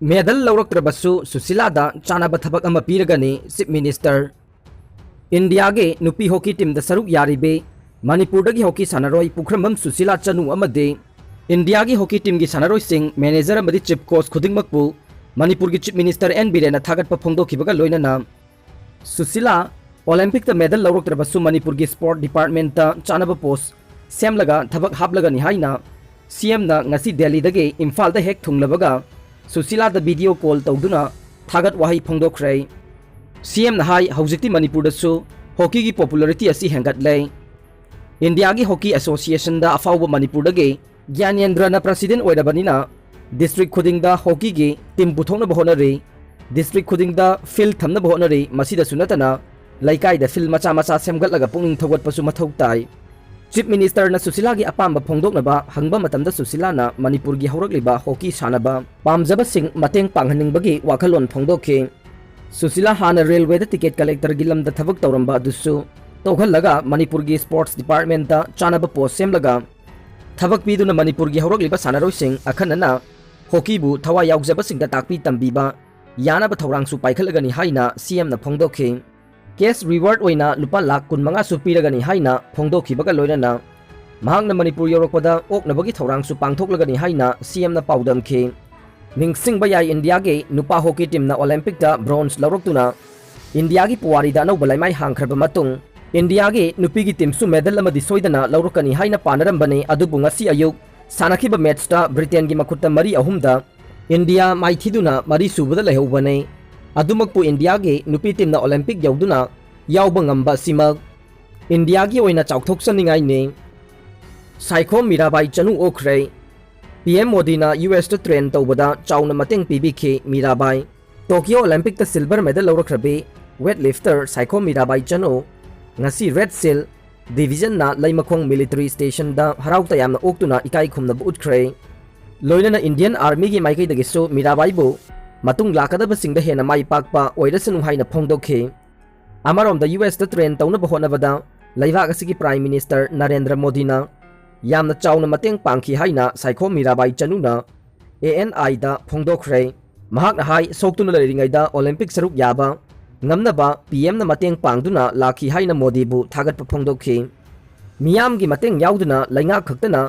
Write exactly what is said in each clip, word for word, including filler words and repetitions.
Medal ꯂꯧꯔꯛꯇ꯭ꯔꯕꯁꯨ ꯁꯨꯁꯤꯂꯥꯗ ꯆꯥꯅꯕ ꯊꯕꯛ ꯑꯃ ꯄꯤꯔꯒꯅꯤ ꯆꯤꯐ ꯃꯤꯅꯤꯁꯇꯔ꯫ ꯏꯟꯗꯤꯌꯥꯒꯤ ꯅꯨꯄꯤ ꯍꯣꯀꯤ ꯇꯤꯝꯗ ꯁꯔꯨꯛ ꯌꯥꯔꯤꯕꯤ ꯃꯅꯤꯄꯨꯔꯗꯒꯤ ꯍꯣꯀꯤ ꯁꯥꯟꯅꯔꯣꯏ ꯄꯨꯈ꯭ꯔꯝꯕꯝ ꯁꯨꯁꯤꯂꯥ ꯆꯅꯨ ꯑꯃꯗꯤ ꯏꯟꯗꯤꯌꯥꯒꯤ ꯍꯣꯀꯤ ꯇꯤꯝꯒꯤ ꯁꯥꯟꯅꯔꯣꯏꯁꯤꯡ, ꯃꯦꯅꯦꯖꯔ ꯑꯃꯗꯤ ꯆꯤꯐ ꯀꯣꯆ ꯈꯨꯗꯤꯡꯃꯛꯄꯨ ꯃꯅꯤꯄꯨꯔꯒꯤ ꯆꯤꯐ ꯃꯤꯅꯤꯁꯇꯔ ꯑꯦꯟ ꯕꯤꯔꯦꯟꯅ ꯊꯥꯒꯠꯄ ꯐꯣꯡꯗꯣꯛꯈꯤꯕꯒ ꯂꯣꯏꯅꯅ ꯁꯨꯁꯤꯂꯥ ꯑꯣꯂꯦꯝꯄꯤꯛꯇ ꯃꯦꯗꯜ ꯂꯧꯔꯛꯇ꯭ꯔꯕꯁꯨ ꯃꯅꯤꯄꯨꯔꯒꯤ ꯁ꯭ꯄꯣꯔꯠ ꯗꯤꯄꯥꯔꯠꯃꯦꯟꯇ ꯆꯥꯅꯕ ꯄꯣꯁ ꯁꯦꯝꯂꯒ ꯊꯕꯛ ꯍꯥꯞꯂꯒꯅꯤ ꯍꯥꯏꯅ ꯁꯤꯑꯦꯝꯅ ꯉꯁꯤ ꯗꯦꯜꯂꯤꯗꯒꯤ ꯏꯝꯐꯥꯜꯗ ꯍꯦꯛ ꯊꯨꯡꯂꯕꯒ ꯁꯨꯁꯤꯂꯥꯗ ꯚꯤꯗꯤꯑꯣ ꯀꯣꯜ ꯇꯧꯗꯨꯅ ꯊꯥꯒꯠ ꯋꯥꯍꯩ ꯐꯣꯡꯗꯣꯛꯈ꯭ꯔꯦ꯫ ꯁꯤꯑꯦꯝꯅ ꯍꯥꯏ, ꯍꯧꯖꯤꯛꯇꯤ ꯃꯅꯤꯄꯨꯔꯗꯁꯨ ꯍꯣꯀꯤꯒꯤ ꯄꯣꯄꯨꯂꯔꯤꯇꯤ ꯑꯁꯤ ꯍꯦꯟꯒꯠꯂꯦ꯫ ꯏꯟꯗꯤꯌꯥꯒꯤ ꯍꯣꯀꯤ ꯑꯦꯁꯣꯁꯤꯌꯦꯁꯟꯗ ꯑꯐꯥꯎꯕ ꯃꯅꯤꯄꯨꯔꯗꯒꯤ ꯒ꯭ꯌꯥꯅꯦꯟꯗ꯭ꯔꯅ ꯄ꯭ꯔꯁꯤꯗꯦꯟ ꯑꯣꯏꯔꯕꯅꯤꯅ ꯗꯤꯁꯇ꯭ꯔꯤꯛ ꯈꯨꯗꯤꯡꯗ ꯍꯣꯀꯤꯒꯤ ꯇꯤꯝ ꯄꯨꯊꯣꯛꯅꯕ ꯍꯣꯠꯅꯔꯤ꯫ ꯗꯤꯁꯇ꯭ꯔꯤꯛ ꯈꯨꯗꯤꯡꯗ ꯐꯤꯜꯗ ꯊꯝꯅꯕ ꯍꯣꯠꯅꯔꯤ꯫ ꯃꯁꯤꯗꯁꯨ ꯅꯠꯇꯅ ꯂꯩꯀꯥꯏꯗ ꯐꯤꯜꯗ ꯃꯆꯥ ꯃꯆꯥ ꯁꯦꯝꯒꯠꯂꯒ ꯄꯨꯛꯅꯤꯡ ꯊꯧꯒꯠꯄꯁꯨ ꯃꯊꯧ ꯇꯥꯏ꯫ ꯆꯤꯐ ꯃꯤꯅꯤꯁꯇꯔꯅ ꯁꯨꯁꯤꯂꯥꯒꯤ ꯑꯄꯥꯝꯕ ꯐꯣꯡꯗꯣꯛꯅꯕ ꯍꯪꯕ ꯃꯇꯝꯗ ꯁꯨꯁꯤꯂꯥꯅ ꯃꯅꯤꯄꯨꯔꯒꯤ ꯍꯧꯔꯛꯂꯤꯕ ꯍꯣꯀꯤ ꯁꯥꯟꯅꯕ ꯄꯥꯝꯖꯕꯁꯤꯡ ꯃꯇꯦꯡ ꯄꯥꯡꯍꯟꯅꯤꯡꯕꯒꯤ ꯋꯥꯈꯜꯂꯣꯟ ꯐꯣꯡꯗꯣꯛꯈꯤ꯫ ꯁꯨꯁꯤꯂꯥ ꯍꯥꯟꯅ ꯔꯦꯜꯋꯦꯗ ꯇꯤꯀꯦꯠ ꯀꯂꯦꯛꯇꯔꯒꯤ ꯂꯝꯗ ꯊꯕꯛ ꯇꯧꯔꯝꯕ ꯑꯗꯨꯁꯨ ꯇꯣꯛꯍꯜꯂꯒ ꯃꯅꯤꯄꯨꯔꯒꯤ ꯁ꯭ꯄꯣꯔꯠꯁ ꯗꯤꯄꯥꯔꯠꯃꯦꯟꯇ ꯆꯥꯅꯕ ꯄꯣꯁ ꯁꯦꯝꯂꯒ ꯊꯕꯛ ꯄꯤꯗꯨꯅ ꯃꯅꯤꯄꯨꯔꯒꯤ ꯍꯧꯔꯛꯂꯤꯕ ꯁꯥꯟꯅꯔꯣꯏꯁꯤꯡ ꯑꯈꯟꯅꯅ ꯍꯣꯀꯤꯕꯨ ꯊꯋꯥꯏ ꯌꯥꯎꯖꯕꯁꯤꯡꯗ ꯇꯥꯛꯄꯤ ꯇꯝꯕꯤꯕ ꯌꯥꯅꯕ ꯊꯧꯔꯥꯡꯁꯨ ꯄꯥꯏꯈꯠꯂꯒꯅꯤ ꯍꯥꯏꯅ ꯁꯤꯑꯦꯝꯅ ꯐꯣꯡꯗꯣꯛꯈꯤ꯫ ꯀꯦꯁ ꯔꯤꯋꯥꯔꯗ ꯑꯣꯏꯅ ꯂꯨꯄꯥ ꯂꯥꯈ ꯀꯨꯟꯃꯉꯥꯁꯨ ꯄꯤꯔꯒꯅꯤ ꯍꯥꯏꯅ ꯐꯣꯡꯗꯣꯛꯈꯤꯕꯒ ꯂꯣꯏꯅꯅ ꯃꯍꯥꯛꯅ ꯃꯅꯤꯄꯨꯔ ꯌꯧꯔꯛꯄꯗ ꯑꯣꯛꯅꯕꯒꯤ ꯊꯧꯔꯥꯡꯁꯨ ꯄꯥꯡꯊꯣꯛꯂꯒꯅꯤ ꯍꯥꯏꯅ ꯁꯤꯑꯦꯝꯅ ꯄꯥꯎꯗꯝꯈꯤ꯫ ꯅꯤꯡꯁꯤꯡꯕ ꯌꯥꯏ, ꯏꯟꯗꯤꯌꯥꯒꯤ ꯅꯨꯄꯥ ꯍꯣꯀꯤ ꯇꯤꯝꯅ ꯑꯣꯂꯦꯝꯄꯤꯛꯇ ꯕ꯭ꯔꯣꯟꯖ ꯂꯧꯔꯛꯇꯨꯅ ꯏꯟꯗꯤꯌꯥꯒꯤ ꯄꯨꯋꯥꯔꯤꯗ ꯑꯅꯧꯕ ꯂꯩꯃꯥꯏ ꯍꯥꯡꯈ꯭ꯔꯕ ꯃꯇꯨꯡ, ꯏꯟꯗꯤꯌꯥꯒꯤ ꯅꯨꯄꯤꯒꯤ ꯇꯤꯝꯁꯨ ꯃꯦꯗꯜ ꯑꯃꯗꯤ ꯁꯣꯏꯗꯅ ꯂꯧꯔꯛꯀꯅꯤ ꯍꯥꯏꯅ ꯄꯥꯅꯔꯝꯕꯅꯤ꯫ ꯑꯗꯨꯕꯨ ꯉꯁꯤ ꯑꯌꯨꯛ ꯁꯥꯟꯅꯈꯤꯕ ꯃꯦꯠꯁꯇ ꯕ꯭ꯔꯤꯇꯦꯟꯒꯤ ꯃꯈꯨꯠꯇ ꯃꯔꯤ ꯑꯍꯨꯝꯗ ꯏꯟꯗꯤꯌꯥ ꯃꯥꯏꯊꯤꯗꯨꯅ ꯃꯔꯤꯁꯨꯕꯗ ꯂꯩꯍꯧꯕꯅꯤ꯫ ꯑꯗꯨꯃꯛꯄꯨ ꯏꯟꯗꯤꯌꯥꯒꯤ ꯅꯨꯄꯤ ꯇꯤꯝꯅ ꯑꯣꯂꯦꯝꯄꯤꯛ ꯌꯧꯗꯨꯅ ꯌꯥꯎꯕ ꯉꯝꯕ ꯑꯁꯤꯃꯛ ꯏꯟꯗꯤꯌꯥꯒꯤ ꯑꯣꯏꯅ ꯆꯥꯎꯊꯣꯛꯆꯅꯤꯡꯉꯥꯏꯅꯤ꯫ ꯁꯥꯏꯈꯣꯝ ꯃꯤꯔꯥꯕꯥꯏ ꯆꯅꯨ ꯑꯣꯛꯈ꯭ꯔꯦ꯫ ꯄꯤ ꯑꯦꯝ ꯃꯣꯗꯤꯅ ꯌꯨ ꯑꯦꯁꯇ ꯇ꯭ꯔꯦꯟ ꯇꯧꯕꯗ ꯆꯥꯎꯅ ꯃꯇꯦꯡ ꯄꯤꯕꯤꯈꯤ꯫ ꯃꯤꯔꯥꯕꯥꯏ ꯇꯣꯀꯤꯌꯣ ꯑꯣꯂꯦꯝꯄꯤꯛꯇ ꯁꯤꯜꯚꯔ ꯃꯦꯗꯜ ꯂꯧꯔꯛꯈ꯭ꯔꯕꯤ ꯋꯦꯠ ꯂꯤꯐꯇꯔ ꯁꯥꯏꯈꯣꯝ ꯃꯤꯔꯥꯕꯥꯏ ꯆꯅꯨ ꯉꯁꯤ ꯔꯦꯗ ꯁꯤꯜ ꯗꯤꯚꯤꯖꯟꯅ ꯂꯩꯃꯈꯣꯡ ꯃꯤꯂꯤꯇꯔꯤ ꯁ꯭ꯇꯦꯁꯟꯗ ꯍꯔꯥꯎ ꯇꯌꯥꯝꯅ ꯑꯣꯛꯇꯨꯅ ꯏꯀꯥꯏ ꯈꯨꯝꯅꯕ ꯎꯠꯈ꯭ꯔꯦ꯫ ꯂꯣꯏꯅꯅ ꯏꯟꯗꯤꯌꯟ ꯑꯥꯔꯃꯤꯒꯤ ꯃꯥꯏꯀꯩꯗꯒꯤꯁꯨ ꯃꯤꯔꯥꯕꯥꯏꯕꯨ ꯃꯇꯨꯡ ꯂꯥꯛꯀꯗꯕꯁꯤꯡꯗ ꯍꯦꯟꯅ ꯃꯥꯏ ꯄꯥꯛꯄ ꯑꯣꯏꯔꯁꯅꯨ ꯍꯥꯏꯅ ꯐꯣꯡꯗꯣꯛꯈꯤ꯫ ꯑꯃꯔꯣꯝꯗ ꯌꯨ ꯑꯦꯁꯇ ꯇ꯭ꯔꯦꯟ ꯇꯧꯅꯕ ꯍꯣꯠꯅꯕꯗ ꯂꯩꯕꯥꯛ ꯑꯁꯤꯒꯤ ꯄ꯭ꯔꯥꯏꯝ ꯃꯤꯅꯤꯁꯇꯔ ꯅꯔꯦꯟꯗ꯭ꯔ ꯃꯣꯗꯤꯅ ꯌꯥꯝꯅ ꯆꯥꯎꯅ ꯃꯇꯦꯡ ꯄꯥꯡꯈꯤ ꯍꯥꯏꯅ ꯁꯥꯏꯈꯣꯝ ꯃꯤꯔꯥꯕꯥꯏ ꯆꯅꯨꯅ ꯑꯦ ꯑꯦꯟ ꯑꯥꯏꯗ ꯐꯣꯡꯗꯣꯛꯈ꯭ꯔꯦ꯫ ꯃꯍꯥꯛꯅ ꯍꯥꯏ, ꯁꯣꯛꯇꯨꯅ ꯂꯩꯔꯤꯉꯩꯗ ꯑꯣꯂꯤꯝꯄꯤꯛ ꯁꯔꯨꯛ ꯌꯥꯕ ꯉꯝꯅꯕ ꯄꯤ ꯑꯦꯝꯅ ꯃꯇꯦꯡ ꯄꯥꯡꯗꯨꯅ ꯂꯥꯛꯈꯤ ꯍꯥꯏꯅ ꯃꯣꯗꯤꯕꯨ ꯊꯥꯒꯠꯄ ꯐꯣꯡꯗꯣꯛꯈꯤ꯫ ꯃꯤꯌꯥꯝꯒꯤ ꯃꯇꯦꯡ ꯌꯥꯎꯗꯅ ꯂꯩꯉꯥꯛ ꯈꯛꯇꯅ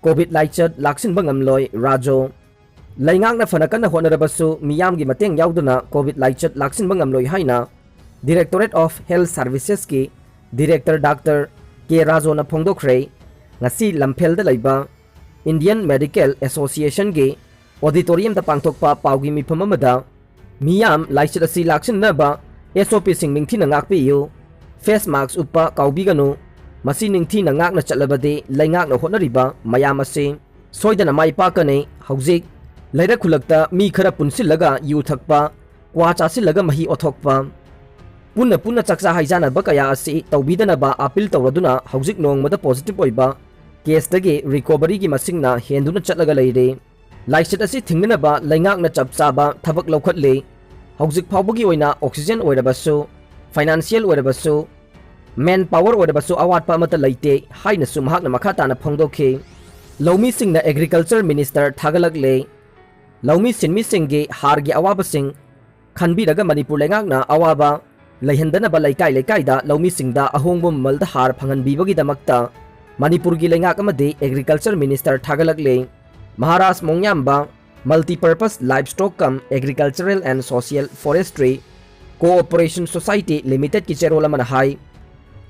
ꯀꯣꯚꯤꯗ ꯂꯥꯏꯆꯠ ꯂꯥꯛꯁꯤꯟꯕ ꯉꯝꯂꯣꯏ, ꯔꯥꯖꯣ꯫ ꯂꯩꯉꯥꯛꯅ ꯐꯅ ꯀꯟꯅ ꯍꯣꯠꯅꯔꯕꯁꯨ ꯃꯤꯌꯥꯝꯒꯤ ꯃꯇꯦꯡ ꯌꯥꯎꯗꯅ ꯀꯣꯚꯤꯗ ꯂꯥꯏꯆꯠ ꯂꯥꯛꯁꯤꯟꯕ ꯉꯝꯂꯣꯏ ꯍꯥꯏꯅ Directorate of Health Servicesꯀꯤ Director Doctor ꯀꯦ ꯔꯥꯖꯣꯅ ꯐꯣꯡꯗꯣꯛꯈ꯭ꯔꯦ꯫ ꯉꯁꯤ ꯂꯝꯐꯦꯜꯗ ꯂꯩꯕ Indian Medical Associationꯒꯤ auditoriumꯗ ꯄꯥꯡꯊꯣꯛꯄ ꯄꯥꯎꯒꯤ ꯃꯤꯐꯝ ꯑꯃꯗ ꯃꯤꯌꯥꯝ ꯂꯥꯏꯆꯠ ꯑꯁꯤ ꯂꯥꯛꯁꯤꯟꯅꯕ S O Pꯁꯤꯡ ꯅꯤꯡꯊꯤꯅ ꯉꯥꯛꯄꯤꯌꯨ, face mask ꯎꯞꯄ ꯀꯥꯎꯕꯤꯒꯅꯨ, ꯃꯁꯤ ꯅꯤꯡꯊꯤꯅ ꯉꯥꯛꯅ ꯆꯠꯂꯕꯗꯤ ꯂꯩꯉꯥꯛꯅ ꯍꯣꯠꯅꯔꯤꯕ ꯃꯌꯥꯝ ꯑꯁꯤ ꯁꯣꯏꯗꯅ ꯃꯥꯏ ꯄꯥꯛꯀꯅꯤ꯫ ꯍꯧꯖꯤꯛ ꯂꯩꯔꯛ ꯈꯨꯜꯂꯛꯇ ꯃꯤ ꯈꯔ ꯄꯨꯟꯁꯤꯜꯂꯒ ꯌꯨ ꯊꯛꯄ, ꯀ꯭ꯋꯥ ꯆꯥꯁꯤꯜꯂꯒ ꯃꯍꯤ ꯑꯣꯊꯣꯛꯄ, ꯄꯨꯟꯅ ꯄꯨꯟꯅ ꯆꯥꯛꯆꯥ ꯍꯩꯖꯥꯟꯅꯕ ꯀꯌꯥ ꯑꯁꯤ ꯇꯧꯕꯤꯗꯅꯕ appeal ꯇꯧꯔꯗꯨꯅ ꯍꯧꯖꯤꯛ ꯅꯣꯡꯃꯗ positive ꯑꯣꯏꯕ caseꯇꯒꯤ recoveryꯒꯤ ꯃꯁꯤꯡꯅ ꯍꯦꯟꯗꯨꯅ ꯆꯠꯂꯒ ꯂꯩꯔꯦ꯫ ꯂꯥꯏꯆꯠ ꯑꯁꯤ ꯊꯤꯡꯅꯅꯕ ꯂꯩꯉꯥꯛꯅ ꯆꯞ ꯆꯥꯕ ꯊꯕꯛ ꯂꯧꯈꯠꯂꯤ꯫ ꯍꯧꯖꯤꯛ ꯐꯥꯎꯕꯒꯤ ꯑꯣꯏꯅ oxygen ꯑꯣꯏꯔꯕꯁꯨ, financial ꯑꯣꯏꯔꯕꯁꯨ, man power ꯑꯣꯏꯔꯕꯁꯨ ꯑꯋꯥꯠꯄ ꯑꯃꯠꯇ ꯂꯩꯇꯦ ꯍꯥꯏꯅꯁꯨ ꯃꯍꯥꯛꯅ ꯃꯈꯥ ꯇꯥꯅ ꯐꯣꯡꯗꯣꯛꯈꯤ꯫ ꯂꯧꯃꯤꯁꯤꯡꯅ Agriculture Minister ꯊꯥꯒꯠꯂꯛꯂꯦ꯫ ꯂꯧꯃꯤ ꯁꯤꯟꯃꯤꯁꯤꯡꯒꯤ ꯍꯥꯔꯒꯤ ꯑꯋꯥꯕꯁꯤꯡ ꯈꯟꯕꯤꯔꯒ ꯃꯅꯤꯄꯨꯔ ꯂꯩꯉꯥꯛꯅ ꯑꯋꯥꯕ ꯂꯩꯍꯟꯗꯅꯕ ꯂꯩꯀꯥꯏ ꯂꯩꯀꯥꯏꯗ ꯂꯧꯃꯤꯁꯤꯡꯗ ꯑꯍꯣꯡꯕ ꯃꯃꯜꯗ ꯍꯥꯔ ꯐꯪꯍꯟꯕꯤꯕꯒꯤꯗꯃꯛꯇ ꯃꯅꯤꯄꯨꯔꯒꯤ ꯂꯩꯉꯥꯛ ꯑꯃꯗꯤ Agriculture Minister ꯊꯥꯒꯠꯂꯛꯂꯦ꯫ Maharaj ꯃꯣꯡꯌꯥꯝꯕ Multipurpose Livestock cum Agricultural and Social Forestry Cooperation Society Limitedꯀꯤ ꯆꯦꯔꯣꯜ ꯑꯃꯅ ꯍꯥꯏ,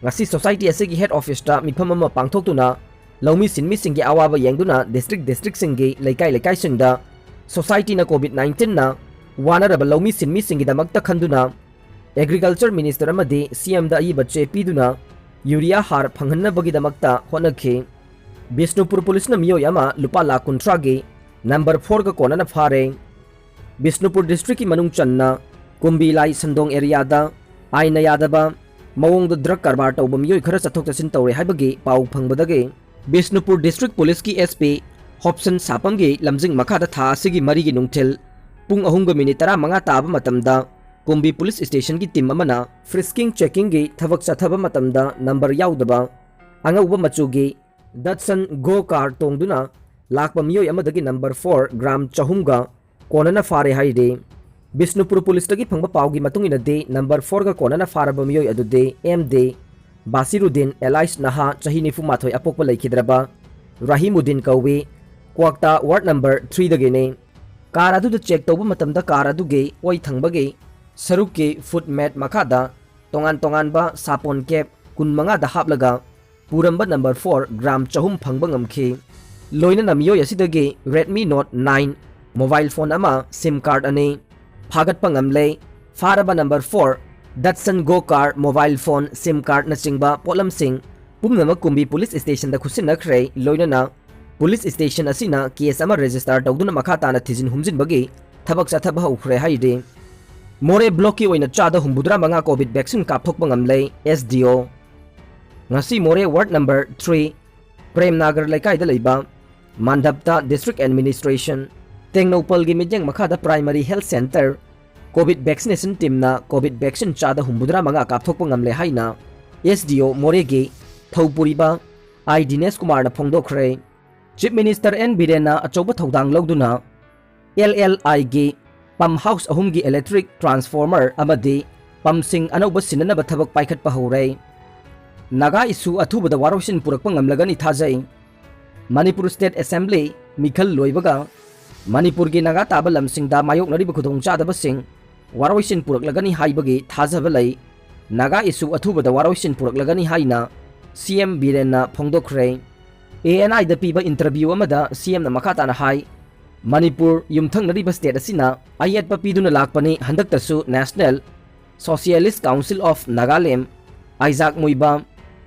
ꯉꯁꯤ society ꯑꯁꯤꯒꯤ head officeꯇ ꯃꯤꯐꯝ ꯑꯃ ꯄꯥꯡꯊꯣꯛꯇꯨꯅ ꯂꯧꯃꯤ ꯁꯤꯟꯃꯤꯁꯤꯡꯒꯤ ꯑꯋꯥꯕ ꯌꯦꯡꯗꯨꯅ district districtꯁꯤꯡꯒꯤ ꯂꯩꯀꯥꯏ ꯂꯩꯀꯥꯏꯁꯤꯡꯗ societyꯅ COVID nineteenꯅ ꯋꯥꯅꯔꯕ ꯂꯧꯃꯤ ꯁꯤꯟꯃꯤꯁꯤꯡꯒꯤꯗꯃꯛꯇ ꯈꯟꯗꯨꯅ Agriculture Minister ꯑꯃꯗꯤ CMꯗ ꯑꯏꯕ ꯆꯦ ꯄꯤꯗꯨꯅ urea ꯍꯥꯔ ꯐꯪꯍꯟꯅꯕꯒꯤꯗꯃꯛꯇ ꯍꯣꯠꯅꯈꯤ꯫ ꯕꯤꯁꯅꯨꯄꯨꯔ ꯄꯨꯂꯤꯁꯅ ꯃꯤꯑꯣꯏ ꯑꯃ ꯂꯨꯄꯥ ꯂꯥꯈ ꯀꯨꯟꯊ꯭ꯔꯥꯒꯤ number fourꯒ ꯀꯣꯟꯅꯅ ꯐꯥꯔꯦ꯫ ꯕꯤꯁꯅꯨꯄꯨꯔ districtꯀꯤ ꯃꯅꯨꯡ ꯆꯟꯅ ꯀꯨꯝꯕꯤ ꯂꯥꯏ ꯁꯟꯗꯣꯡ areaꯗ ꯑꯥꯏꯟꯅ ꯌꯥꯗꯕ ꯃꯑꯣꯡꯗ drug ꯀꯔꯕꯥꯔ ꯇꯧꯕ ꯃꯤꯑꯣꯏ ꯈꯔ ꯆꯠꯊꯣꯛ ꯆꯠꯁꯤꯟ ꯇꯧꯔꯦ ꯍꯥꯏꯕꯒꯤ ꯄꯥꯎ ꯐꯪꯕꯗꯒꯤ ꯕꯤꯁꯅꯨꯄꯨꯔ district ꯄꯨꯂꯤꯁꯀꯤ SP ꯍꯣꯞꯁꯟ ꯁꯥꯄꯝꯒꯤ ꯂꯝꯖꯤꯡ ꯃꯈꯥꯗ ꯊꯥ ꯑꯁꯤꯒꯤ ꯃꯔꯤꯒꯤ ꯅꯨꯡꯊꯤꯜ ꯄꯨꯡ ꯑꯍꯨꯝꯒ ꯃꯤꯅꯤꯠ ꯇꯔꯥꯃꯉꯥ ꯇꯥꯕ ꯃꯇꯝꯗ ꯀꯨꯝꯕꯤ ꯄꯨꯂꯤꯁ stationꯒꯤ team ꯑꯃꯅ frisking checkingꯒꯤ ꯊꯕꯛ ꯆꯠꯊꯕ ꯃꯇꯝꯗ number ꯌꯥꯎꯗꯕ ꯑꯉꯧꯕ ꯃꯆꯨꯒꯤ Datsun Go car ꯇꯣꯡꯗꯨꯅ ꯂꯥꯛꯄ ꯃꯤꯑꯣꯏ ꯑꯃꯗꯒꯤ number four gram ꯆꯍꯨꯝꯒ ꯀꯣꯟꯅꯅ ꯐꯥꯔꯦ ꯍꯥꯏꯔꯤ꯫ ꯕꯤꯁꯅꯨꯄꯨꯔ ꯄꯨꯂꯤꯁꯇꯒꯤ ꯐꯪꯕ ꯄꯥꯎꯒꯤ ꯃꯇꯨꯡ ꯏꯟꯅꯗꯤ, ꯅꯝꯕꯔ ꯐꯣꯔꯒ ꯀꯣꯟꯅꯅ ꯐꯥꯔꯕ ꯃꯤꯑꯣꯏ ꯑꯗꯨꯗꯤ ꯑꯦꯝ ꯗꯤ ꯕꯥꯁꯤꯔꯨꯗꯤꯟ alias ꯅꯍꯥ, ꯆꯍꯤ ꯅꯤꯐꯨ ꯃꯥꯊꯣꯏ, ꯑꯄꯣꯛꯄ ꯂꯩꯈꯤꯗ꯭ꯔꯕ ꯔꯥꯍꯤꯃꯨꯗꯤꯟ ꯀꯧꯏ꯫ ꯀ꯭ꯋꯥꯛꯇꯥ ꯋꯥꯔꯗ ꯅꯝꯕꯔ ꯊ꯭ꯔꯤꯗꯒꯤꯅꯤ꯫ ꯀꯥꯔ ꯑꯗꯨꯗ ꯆꯦꯛ ꯇꯧꯕ ꯃꯇꯝꯗ ꯀꯥꯔ ꯑꯗꯨꯒꯤ ꯑꯣꯏ ꯊꯪꯕꯒꯤ ꯁꯔꯨꯛꯀꯤ ꯐꯨꯠ ꯃꯦꯠ ꯃꯈꯥꯗ ꯇꯣꯉꯥꯟ ꯇꯣꯉꯥꯟꯕ ꯁꯥꯄꯣꯟ ꯀꯦꯞ ꯀꯨꯟꯃꯉꯥꯗ ꯍꯥꯞꯂꯒ ꯄꯨꯔꯝꯕ ꯅꯝꯕꯔ ꯐꯣꯔ ꯒ꯭ꯔꯥꯝ ꯆꯍꯨꯝ ꯐꯪꯕ ꯉꯝꯈꯤ꯫ ꯂꯣꯏꯅꯅ ꯃꯤꯑꯣꯏ ꯑꯁꯤꯗꯒꯤ Redmi Note nine mobile phone ꯑꯃ, ꯁꯤꯝ ꯀꯥꯔꯗ ꯑꯅꯤ ꯐꯥꯒꯠꯄ ꯉꯝꯂꯦ꯫ ꯐꯥꯔꯕ number four Datsun Go car, mobile phone, sim ꯀꯥꯔꯗꯅꯆꯤꯡꯕ ꯄꯣꯠꯂꯝꯁꯤꯡ ꯄꯨꯝꯅꯃꯛ ꯀꯨꯝꯕꯤ ꯄꯨꯂꯤꯁ ꯁ꯭ꯇꯦꯁꯟꯗ ꯈꯨꯠꯁꯤꯟꯅꯈ꯭ꯔꯦ꯫ ꯂꯣꯏꯅꯅ ꯄꯨꯂꯤꯁ ꯁ꯭ꯇꯦꯁꯟ ꯑꯁꯤꯅ ꯀꯦꯁ ꯑꯃ ꯔꯦꯖꯤꯁꯇꯥꯔ ꯇꯧꯗꯨꯅ ꯃꯈꯥ ꯇꯥꯅ ꯊꯤꯖꯤꯟ ꯍꯨꯝꯖꯤꯟꯕꯒꯤ ꯊꯕꯛ ꯆꯠꯊꯕ ꯍꯧꯈ꯭ꯔꯦ ꯍꯥꯏꯔꯤ꯫ ꯃꯣꯔꯦ ꯕ꯭ꯂꯣꯛꯀꯤ ꯑꯣꯏꯅ ꯆꯥꯗ ꯍꯨꯝꯐꯨꯇꯔꯥ ꯃꯉꯥ ꯀꯣꯚꯤꯗ ꯚꯦꯛꯁꯤꯟ ꯀꯥꯞꯊꯣꯛꯄ ꯉꯝꯂꯦ꯫ S D O. ꯉꯁꯤ Moreh ward number three Prem Nagar ꯂꯩꯀꯥꯏꯗ ꯂꯩꯕ ꯃꯥꯟꯗꯞꯇ ꯗꯤꯁꯇ꯭ꯔꯤꯛ ꯑꯦꯗꯃꯤꯅꯤꯁꯇ꯭ꯔꯦꯁꯟ ꯇꯦꯡꯅꯧꯄꯜꯒꯤ ꯃꯤꯠꯌꯦꯡ ꯃꯈꯥꯗ primary health centre covid vaccination ꯇꯤꯝꯅ ꯀꯣꯚꯤꯗ ꯚꯦꯛꯁꯤꯟ ꯆꯥꯗ ꯍꯨꯝꯐꯨꯇꯔꯥ ꯃꯉꯥ ꯀꯥꯞꯊꯣꯛꯄ ꯉꯝꯂꯦ ꯍꯥꯏꯅ ꯑꯦꯁ ꯗꯤ ꯑꯣ ꯃꯣꯔꯦꯒꯤ ꯊꯧꯄꯨꯔꯤꯕ ꯑꯥꯏ ꯗꯤꯅꯦꯁ ꯀꯨꯃꯥꯔꯅ ꯐꯣꯡꯗꯣꯛꯈ꯭ꯔꯦ꯫ ꯆꯤꯐ ꯃꯤꯅꯤꯁꯇꯔ ꯑꯦꯟ ꯕꯤꯔꯦꯟꯅ ꯑꯆꯧꯕ ꯊꯧꯗꯥꯡ ꯂꯧꯗꯨꯅ ꯑꯦꯜ ꯑꯦꯜ ꯑꯥꯏꯒꯤ ꯄꯝ ꯍꯥꯎꯁ ꯑꯍꯨꯝꯒꯤ ꯏꯂꯦꯛꯇ꯭ꯔꯤꯛ ꯇ꯭ꯔꯥꯟꯁꯐꯣꯔꯃꯔ ꯑꯃꯗꯤ ꯄꯝꯁꯤꯡ ꯑꯅꯧꯕ ꯁꯤꯟꯅꯅꯕ ꯊꯕꯛ ꯄꯥꯏꯈꯠꯄ ꯍꯧꯔꯦ꯫ ꯅꯥꯒꯥ ꯏꯁꯨ ꯑꯊꯨꯕꯗ ꯋꯥꯔꯣꯏꯁꯤꯟ ꯄꯨꯔꯛꯄ ꯉꯝꯂꯒꯅꯤ ꯊꯥꯖꯩ꯫ ꯃꯅꯤꯄꯨꯔ ꯁ꯭ꯇꯦꯠ ꯑꯦꯁꯦꯝꯕ꯭ꯂꯤ ꯃꯤꯈꯜ ꯂꯣꯏꯕꯒ ꯃꯅꯤꯄꯨꯔꯒꯤ ꯅꯥꯒꯥ ꯇꯥꯕ ꯂꯝꯁꯤꯡꯗ ꯃꯥꯌꯣꯛꯅꯔꯤꯕ ꯈꯨꯗꯣꯡꯆꯥꯗꯕꯁꯤꯡ ꯋꯥꯔꯣꯏꯁꯤꯟ ꯄꯨꯔꯛꯂꯒꯅꯤ ꯍꯥꯏꯕꯒꯤ ꯊꯥꯖꯕ ꯂꯩ꯫ ꯅꯥꯒꯥ ꯏꯁꯨ ꯑꯊꯨꯕꯗ ꯋꯥꯔꯣꯏꯁꯤꯟ ꯄꯨꯔꯛꯂꯒꯅꯤ ꯍꯥꯏꯅ ꯁꯤ ꯑꯦꯝ ꯕꯤꯔꯦꯟꯅ ꯐꯣꯡꯗꯣꯛꯈ꯭ꯔꯦ꯫ ꯑꯦ ꯑꯦꯟ ꯑꯥꯏꯗ ꯄꯤꯕ ꯏꯟꯇꯔꯚ꯭ꯌꯨ ꯑꯃꯗ ꯁꯤ ꯑꯦꯝꯅ ꯃꯈꯥ ꯇꯥꯅ ꯍꯥꯏ, ꯃꯅꯤꯄꯨꯔ ꯌꯨꯝꯊꯪꯅꯔꯤꯕ ꯁ꯭ꯇꯦꯠ ꯑꯁꯤꯅ ꯑꯌꯦꯠꯄ ꯄꯤꯗꯨꯅ ꯂꯥꯛꯄꯅꯤ꯫ ꯍꯟꯗꯛꯇꯁꯨ National Socialist Council of Nagaland, ꯑꯥꯏꯖꯥꯛ ꯃꯨꯏꯕꯥꯝ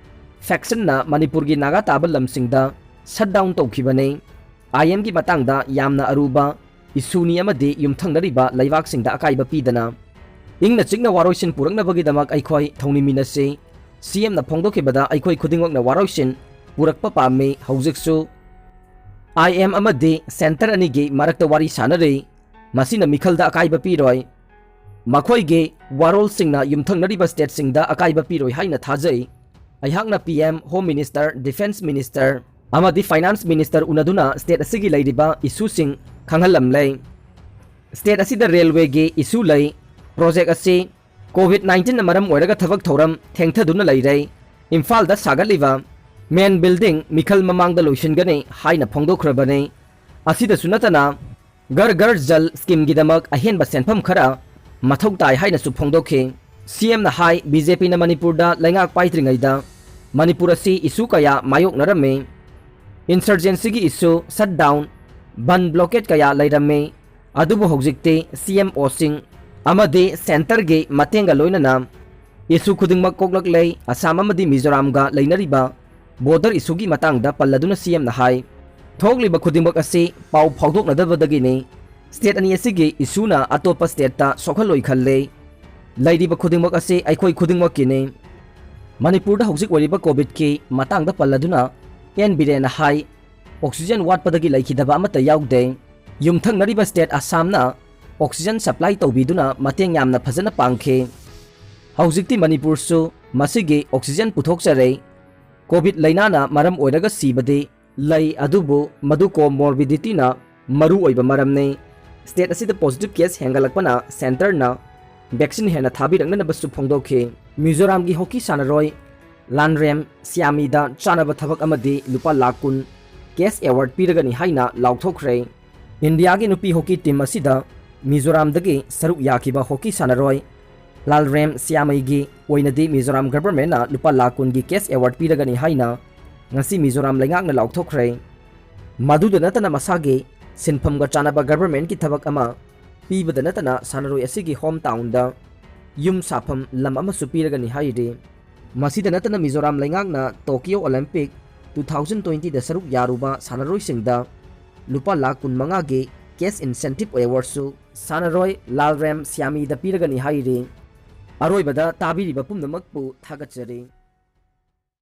ꯐꯦꯛꯁꯟꯅ ꯃꯅꯤꯄꯨꯔꯒꯤ ꯅꯥꯒꯥ ꯇꯥꯕ ꯂꯝꯁꯤꯡꯗ ꯁꯠ ꯗꯥꯎꯟ ꯇꯧꯈꯤꯕꯅꯤ꯫ ꯑꯥꯏ ꯑꯦꯝꯒꯤ ꯃꯇꯥꯡꯗ ꯌꯥꯝꯅ ꯑꯔꯨꯕ ꯏꯁꯨꯅꯤ ꯑꯃꯗꯤ ꯌꯨꯝꯊꯪꯅꯔꯤꯕ ꯂꯩꯕꯥꯛꯁꯤꯡꯗ ꯑꯀꯥꯏꯕ ꯄꯤꯗꯅ ꯏꯪꯅ ꯆꯤꯛꯅ ꯋꯥꯔꯣꯏꯁꯤꯟ ꯄꯨꯔꯛꯅꯕꯒꯤꯗꯃꯛ ꯑꯩꯈꯣꯏ ꯊꯧꯅꯤꯃꯤꯟꯅꯁꯤ꯫ ꯁꯤ ꯑꯦꯝꯅ ꯐꯣꯡꯗꯣꯛꯈꯤꯕꯗ ꯑꯩꯈꯣꯏ ꯈꯨꯗꯤꯡꯃꯛꯅ ꯋꯥꯔꯣꯏꯁꯤꯟ ꯄꯨꯔꯛꯄ ꯄꯥꯝꯃꯤ꯫ ꯍꯧꯖꯤꯛꯁꯨ ꯑꯥꯏ ꯑꯦꯝ ꯑꯃꯗꯤ ꯁꯦꯟꯇꯔ ꯑꯅꯤꯒꯤ ꯃꯔꯛꯇ ꯋꯥꯔꯤ ꯁꯥꯅꯔꯤ꯫ ꯃꯁꯤꯅ ꯃꯤꯈꯜꯗ ꯑꯀꯥꯏꯕ ꯄꯤꯔꯣꯏ꯫ ꯃꯈꯣꯏꯒꯤ ꯋꯥꯔꯣꯜꯁꯤꯡꯅ ꯌꯨꯝꯊꯪꯅꯔꯤꯕ ꯁ꯭ꯇꯦꯠꯁꯤꯡꯗ ꯑꯀꯥꯏꯕ ꯄꯤꯔꯣꯏ ꯍꯥꯏꯅ ꯊꯥꯖꯩ꯫ ꯑꯩꯍꯥꯛꯅ P M, home minister, defence minister ꯑꯃꯗꯤ ꯐꯥꯏꯅꯥꯟꯁ ꯃꯤꯅꯤꯁꯇꯔ ꯎꯅꯗꯨꯅ ꯁ꯭ꯇꯦꯠ ꯑꯁꯤꯒꯤ ꯂꯩꯔꯤꯕ ꯏꯁꯨꯁꯤꯡ ꯈꯪꯍꯜꯂꯝꯂꯦ꯫ ꯁ꯭ꯇꯦꯠ ꯑꯁꯤꯗ ꯔꯦꯜꯋꯦꯒꯤ ꯏꯁꯨ ꯂꯩ꯫ ꯄ꯭ꯔꯣꯖꯦꯛ ꯑꯁꯤ ꯀꯣꯚꯤꯗ ꯅꯥꯏꯟꯇꯤꯟꯅ ꯃꯔꯝ ꯑꯣꯏꯔꯒ ꯊꯕꯛ ꯊꯧꯔꯝ ꯊꯦꯡꯊꯗꯨꯅ ꯂꯩꯔꯦ꯫ ꯏꯝꯐꯥꯜꯗ ꯁꯥꯒꯠꯂꯤꯕ ꯃꯦꯟ ꯕꯤꯜꯗꯤꯡ ꯃꯤꯈꯜ ꯃꯃꯥꯡꯗ ꯂꯣꯏꯁꯤꯟꯒꯅꯤ ꯍꯥꯏꯅ ꯐꯣꯡꯗꯣꯛꯈ꯭ꯔꯕꯅꯤ꯫ ꯑꯁꯤꯗꯁꯨ ꯅꯠꯇꯅ ꯘꯔ ꯘꯔ ꯖꯜ ꯁ꯭ꯀꯤꯝꯒꯤꯗꯃꯛ ꯑꯍꯦꯟꯕ ꯁꯦꯟꯐꯝ ꯈꯔ ꯃꯊꯧ ꯇꯥꯏ ꯍꯥꯏꯅꯁꯨ ꯐꯣꯡꯗꯣꯛꯈꯤ꯫ ꯁꯤ ꯑꯦꯝꯅ ꯍꯥꯏ, ꯕꯤ ꯖꯦ ꯄꯤꯅ ꯃꯅꯤꯄꯨꯔꯗ ꯂꯩꯉꯥꯛ ꯄꯥꯏꯗ꯭ꯔꯤꯉꯩꯗ ꯃꯅꯤꯄꯨꯔ ꯑꯁꯤ ꯏꯁꯨ ꯀꯌꯥ ꯃꯥꯌꯣꯛꯅꯔꯝꯃꯤ꯫ ꯏꯟꯁꯔꯖꯦꯟꯁꯤꯒꯤ ꯏꯁꯨ, ꯁꯠ ꯗꯥꯎꯟ, ꯕꯟ ꯕ꯭ꯂꯣꯀꯦꯠ ꯀꯌꯥ ꯂꯩꯔꯝꯃꯤ꯫ ꯑꯗꯨꯕꯨ ꯍꯧꯖꯤꯛꯇꯤ ꯁꯤ ꯑꯦꯝ ꯑꯣꯁꯤꯡ ꯑꯃꯗꯤ ꯁꯦꯟꯇꯔꯒꯤ ꯃꯇꯦꯡꯒ ꯂꯣꯏꯅꯅ ꯏꯁꯨ ꯈꯨꯗꯤꯡꯃꯛ ꯀꯣꯛꯂꯛꯂꯦ꯫ ꯑꯁꯥꯝ ꯑꯃꯗꯤ ꯃꯤꯖꯣꯔꯥꯝꯒ ꯂꯩꯅꯔꯤꯕ ꯕꯣꯔꯗꯔ ꯏꯁꯨꯒꯤ ꯃꯇꯥꯡꯗ ꯄꯜꯂꯗꯨꯅ ꯁꯤ ꯑꯦꯝꯅ ꯍꯥꯏ, ꯊꯣꯛꯂꯤꯕ ꯈꯨꯗꯤꯡꯃꯛ ꯑꯁꯤ ꯄꯥꯎ ꯐꯥꯎꯗꯣꯛꯅꯗꯕꯗꯒꯤꯅꯤ꯫ ꯁ꯭ꯇꯦꯠ ꯑꯅꯤ ꯑꯁꯤꯒꯤ ꯏꯁꯨꯅ ꯑꯇꯣꯞꯄ ꯁ꯭ꯇꯦꯠꯇ ꯁꯣꯛꯍꯜꯂꯣꯏ ꯈꯜꯂꯤ꯫ ꯂꯩꯔꯤꯕ ꯈꯨꯗꯤꯡꯃꯛ ꯑꯁꯤ ꯑꯩꯈꯣꯏ ꯈꯨꯗꯤꯡꯃꯛꯀꯤꯅꯤ꯫ ꯃꯅꯤꯄꯨꯔꯗ ꯍꯧꯖꯤꯛ ꯑꯣꯏꯔꯤꯕ ꯀꯣꯚꯤꯗꯀꯤ ꯃꯇꯥꯡꯗ ꯄꯜꯂꯗꯨꯅ ꯑꯦꯟ ꯕꯤꯔꯦꯟꯅ ꯍꯥꯏ, ꯑꯣꯛꯁꯤꯖꯦꯟ ꯋꯥꯠꯄꯗꯒꯤ ꯂꯩꯈꯤꯗꯕ ꯑꯃꯠꯇ ꯌꯥꯎꯗꯦ꯫ ꯌꯨꯝꯊꯪꯅꯔꯤꯕ ꯁ꯭ꯇꯦꯠ ꯑꯁꯥꯝꯅ ꯑꯣꯛꯁꯤꯖꯦꯟ ꯁꯄ꯭ꯂꯥꯏ ꯇꯧꯕꯤꯗꯨꯅ ꯃꯇꯦꯡ ꯌꯥꯝꯅ ꯐꯖꯅ ꯄꯥꯡꯈꯤ꯫ ꯍꯧꯖꯤꯛꯇꯤ ꯃꯅꯤꯄꯨꯔꯁꯨ ꯃꯁꯤꯒꯤ ꯑꯣꯛꯁꯤꯖꯦꯟ ꯄꯨꯊꯣꯛꯆꯔꯦ꯫ ꯀꯣꯚꯤꯗ ꯂꯩꯅꯥꯅ ꯃꯔꯝ ꯑꯣꯏꯔꯒ ꯁꯤꯕꯗꯤ ꯂꯩ, ꯑꯗꯨꯕꯨ ꯃꯗꯨ ꯀꯣꯃꯣꯔꯕꯤꯗꯤꯇꯤꯅ ꯃꯔꯨ ꯑꯣꯏꯕ ꯃꯔꯝꯅꯤ꯫ ꯁ꯭ꯇꯦꯠ ꯑꯁꯤꯗ ꯄꯣꯖꯤꯇꯤꯚ ꯀꯦꯁ ꯍꯦꯟꯒꯠꯂꯛꯄꯅ ꯁꯦꯟꯇꯔꯅ ꯚꯦꯛꯁꯤꯟ ꯍꯦꯟꯅ ꯊꯥꯕꯤꯔꯛꯅꯅꯕꯁꯨ ꯐꯣꯡꯗꯣꯛꯈꯤ꯫ ꯃꯤꯖꯣꯔꯥꯝꯒꯤ ꯍꯣꯀꯤ ꯁꯥꯟꯅꯔꯣꯏ ꯂꯥꯟꯔꯦꯝ ꯁ꯭ꯌꯥꯃꯤꯗ ꯆꯥꯅꯕ ꯊꯕꯛ ꯑꯃꯗꯤ ꯂꯨꯄꯥ ꯂꯥꯈ ꯀꯨꯟ ꯀꯦꯁ ꯑꯦꯋꯥꯔꯗ ꯄꯤꯔꯒꯅꯤ ꯍꯥꯏꯅ ꯂꯥꯎꯊꯣꯛꯈ꯭ꯔꯦ꯫ ꯏꯟꯗꯤꯌꯥꯒꯤ ꯅꯨꯄꯤ ꯍꯣꯀꯤ ꯇꯤꯝ ꯑꯁꯤꯗ ꯃꯤꯖꯣꯔꯥꯝꯗꯒꯤ ꯁꯔꯨꯛ ꯌꯥꯈꯤꯕ ꯍꯣꯀꯤ ꯁꯥꯟꯅꯔꯣꯏ ꯂꯥꯜꯔꯦꯝ ꯁ꯭ꯌꯥꯃꯩꯒꯤ ꯑꯣꯏꯅꯗꯤ ꯃꯤꯖꯣꯔꯥꯝ ꯒꯚꯔꯟꯃꯦꯟꯠꯅ ꯂꯨꯄꯥ ꯂꯥꯈ ꯀꯨꯟꯒꯤ ꯀꯦꯁ ꯑꯦꯋꯥꯔꯗ ꯄꯤꯔꯒꯅꯤ ꯍꯥꯏꯅ ꯉꯁꯤ ꯃꯤꯖꯣꯔꯥꯝ ꯂꯩꯉꯥꯛꯅ ꯂꯥꯎꯊꯣꯛꯈ꯭ꯔꯦ꯫ ꯃꯗꯨꯗ ꯅꯠꯇꯅ ꯃꯁꯥꯒꯤ ꯁꯤꯟꯐꯝꯒ ꯆꯥꯟꯅꯕ ꯒꯚꯔꯟꯃꯦꯟꯠꯀꯤ ꯊꯕꯛ ꯑꯃ ꯄꯤꯕꯗ ꯅꯠꯇꯅ ꯁꯥꯟꯅꯔꯣꯏ ꯑꯁꯤꯒꯤ ꯍꯣꯝ ꯇꯥꯎꯟꯗ ꯌꯨꯝ ꯁꯥꯐꯝ ꯂꯝ ꯑꯃꯁꯨ ꯄꯤꯔꯒꯅꯤ ꯍꯥꯏꯔꯤ꯫ ꯃꯁꯤꯗ ꯅꯠꯇꯅ ꯃꯤꯖꯣꯔꯥꯝ ꯂꯩꯉꯥꯛꯅ ꯇꯣꯀꯤꯌꯣ ꯑꯣꯂꯦꯝꯄꯤꯛ ꯇꯨ ꯊꯥꯎꯖꯟ ꯇ꯭ꯋꯦꯟꯇꯤꯗ ꯁꯔꯨꯛ ꯌꯥꯔꯨꯕ ꯁꯥꯟꯅꯔꯣꯏꯁꯤꯡꯗ ꯂꯨꯄꯥ ꯂꯥꯈ ꯀꯨꯟꯃꯉꯥꯒꯤ ꯀꯦꯁ ꯏꯟꯁꯦꯟꯇꯤꯚ ꯑꯦꯋꯥꯔꯗꯁꯨ ꯁꯥꯟꯅꯔꯣꯏ ꯂꯥꯜꯔꯦꯝ ꯁ꯭ꯌꯥꯃꯤꯗ ꯄꯤꯔꯒꯅꯤ ꯍꯥꯏꯔꯤ꯫ ꯑꯔꯣꯏꯕꯗ ꯇꯥꯕꯤꯔꯤꯕ ꯄꯨꯝꯅꯃꯛꯄꯨ ꯊꯥꯒꯠꯆꯔꯤ꯫